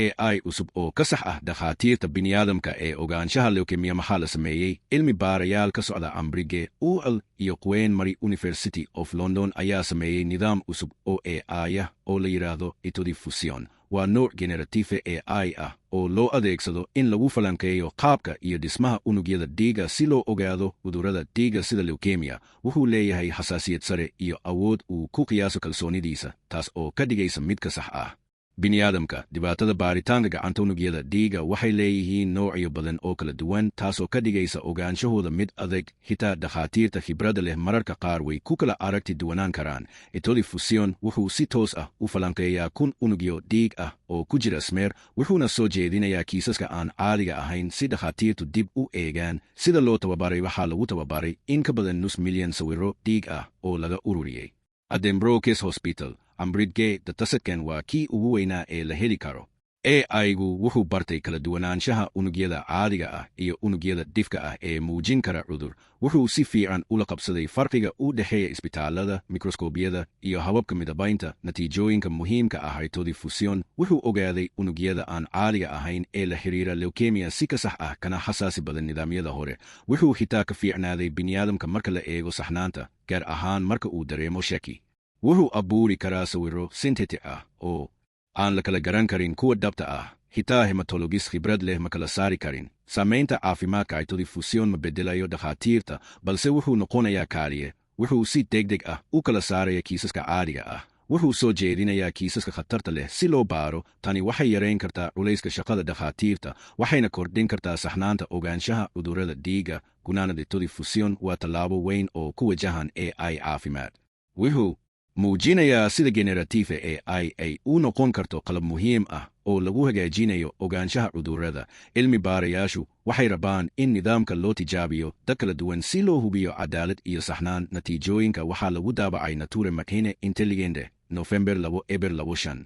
AI cusub oo ka sax ah dhakhaatiirta biniaadamka ee ogaanshaha leukemia. Maxaa la sameeyey? Cilmi baarayaal ka socda Cambridge, UCL iyo Queen Mary University of London ayaa sameeyey nidaam cusub oo AI ah oo la yidhaahdo CytoDiffusion. Waa nooc generative AI ah oo loo adeegsado in lagu falanqeeyo qaabka iyo dhismaha unugyada dhiiga si loo ogaado cudurrada dhiiga sida leukemia. Wuxuu leeyahay xasaasiyad sare iyo awood uu ku qiyaaso kalsoonidiisa, taas oo ka dhigaysa mid ka sax ah biniaadamka. Dhibaatada baaritaanka gacanta: unugyada dhiiga waxay leeyihiin noocyo badan oo kala duwan, taasoo ka dhigaysa ogaanshahooda mid adag. Xitaa dhakhaatiirta khibradda leh mararka qaar way ku kala aragti duwanaan karaan. CytoDiffusion wuxuu si toos ah u falanqeeyaa 1000 unugyo dhiig ah oo ku jira smear, wuxuuna soo jeedinayaa kiisaska aan caadiga ahayn si dhakhaatiirtu dib u eegaan. Sida loo tababaray: Waxaa lagu tababaray in ka badan nus milyan sawirro dhiig ah oo laga ururiyey Addenbrooke's Hospital, Cambridge. Datasetkan waa kii ugu weynaa ee la heli karo. AI-gu wuxuu bartay kala duwanaanshaha unugyada caadiga ah iyo unugyada dhifka ah ee muujin kara cudur. Wuxuu si fiican ula qabsaday farqiga u dhexeeya isbitaalada, mikroskoobiyada iyo hababka midabaynta. Natiijooyinka muhiimka ah: CytoDiffusion wuxuu ogaaday unugyada aan caadiga ahayn ee la xiriira leukemia si ka sax ah kana xasaasi badan nidaamyada hore. Wuxuu xitaa ka fiicnaaday biniaadamka marka la eego saxnaanta, gaar ahaan marka uu dareemo shaki. Wuxuu abuuri karaa sawirro synthetic ah oo aan la kala garan karin kuwa dhabta ah. Xitaa hematologist khibrad leh ma kala saari karin. Saamaynta caafimaadka: CytoDiffusion ma bedelayo dhakhaatiirta, balse wuxuu noqonayaa kaaliye. Wuxuu si degdeg ah u kala saaraya kiisaska caadiga ah, wuxuu soo jeedinayaa kiisaska khatarta leh si loo baaro. Tani waxay yarayn kartaa culayska shaqada dhakhaatiirta, waxayna kordhin kartaa saxnaanta ogaanshaha cudurrada dhiiga. Gunaanada: CytoDiffusion waa tallaabo weyn oo ku wajahan AI caafimaad. Wuxuu muujinayaa sida generative AI ay u noqon karto qalab muhiim ah oo lagu hagaajinayo ogaanshaha cudurrada. Cilmi baarayaashu waxay rabaan in nidaamka loo tijaabiyo dad kala duwan si loo hubiyo cadaalad iyo saxnaan. Natiijooyinka waxaa lagu daabacay Nature Machine Intelligence, Nofembar 2025.